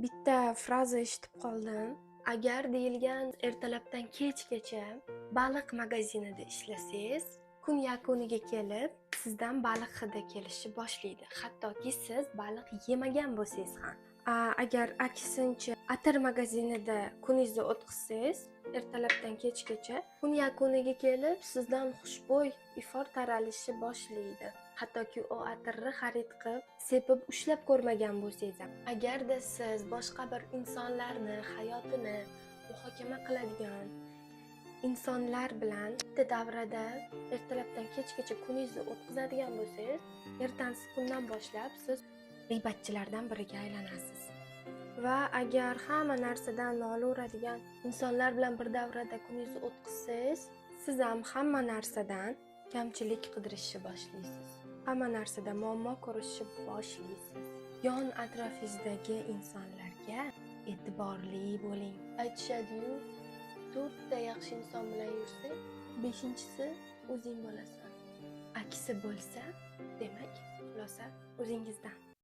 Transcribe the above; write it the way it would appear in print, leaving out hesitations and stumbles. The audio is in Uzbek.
Bitta fraza eshitib qoldim. Agar deyilgan, ertalabdan kechgacha baliq magazinida ishlasangiz, kun yakuniga kelib sizdan baliq hidi kelishni boshlaydi, hattoki siz baliq yemagan bo'lsangiz ham. Agar aksincha atir magazinida kuningizni o'tkazsangiz ertalabdan kechgacha, kun yakuniga kelib sizdan xushbo'y ifor taralishni boshlaydi, hattoki u atirni xarid qilib, sepib, ushlab ko'rmagan bo'lsangiz ham. Agarda siz boshqa bir insonlarni hayotini muhokama qiladigan insonlar bilan bitta davrada ertalabdan kechgacha kuningizni o'tkazadigan bo'lsangiz, ertasi kundan boshlab siz g'iybatchilardan biriga aylanasiz. Va agar hamma narsadan nolaveradigan insonlar bilan bir davrada kuningizni o'tkazsangiz, siz ham hamma narsadan kamchilik qidirishni boshlaysiz, hamma narsada muammo ko'rishni boshlaysiz. Yon atrofingizdagi insonlarga e'tiborli bo'ling. Aytishadiyu, to'rtta yaxshi inson bilan yursang, beshinchisi o'zing bo'lasan. Aksi bo'lsa, demak, xulosa o'zingizdan.